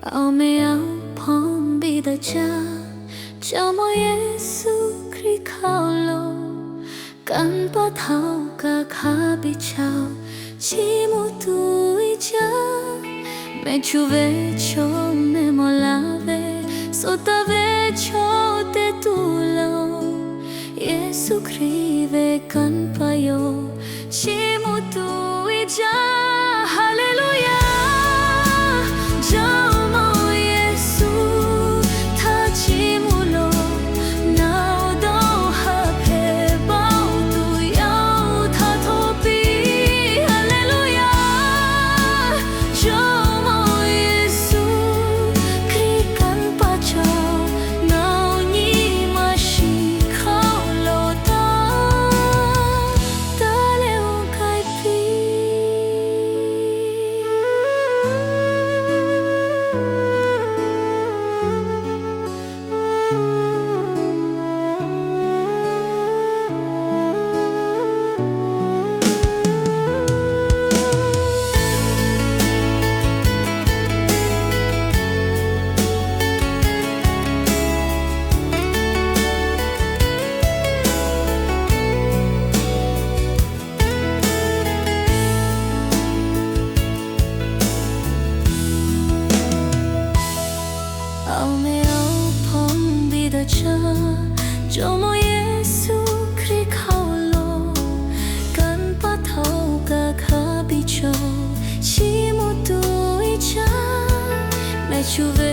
Awˬ meꞈ awˬ hpawˇ biˇ daꞈ jaˇ, Jawˇmawˇ Yeˍsuˆ Hkriꞈ hk'aˆ lo, kanˇ paˆ htaꞈ oˇ kaꞈ hk'a biˇ caˇ-oˬ, chiˇ mvuh tuˬ iˉ jaˇ. Mehˬ cuˬ ve chaw mehˬ mawˬ la ve, suh taˍ ve chaw te tuˬ laˬ-oˬ, Yeˍsuˆ Hkriꞈ ve kanˇ paˆ yoˬ, chiˇ mvuh tuˬ iˉ jaˇ. Haˍleˍluˆyaˍ. Jawˇmawˇ Yeˍsuˆ htaꞈ chiˇ mvuh loˬ, nawˬ dawˇ haˍ hpehꞈ baˆ tuˬ yaˇ-oˬ htaꞈ hto piˇ. Haˍleˍluˆyaˍ. Jawˇmawˇ Yeˍsuˆ Hkriꞈ kanˇ paˆ cawˬ, nawˬ nyi ma shiˍ hk'aˆ lo taˇ, taˇ leh oˇ k'ai piˇ. Awˬ meꞈ awˬ hpawˇ biˇ daꞈ jaˇ, Jawˇmawˇ Yeˍsuˆ Hkriꞈ hk'aˆ lo, kanˇ paˆ htaꞈ oˇ kaꞈ hk'a biˇ cawˬ, chiˇ mvuh tuˬ iˉ jaˇ. Mehˬ cuˬ ve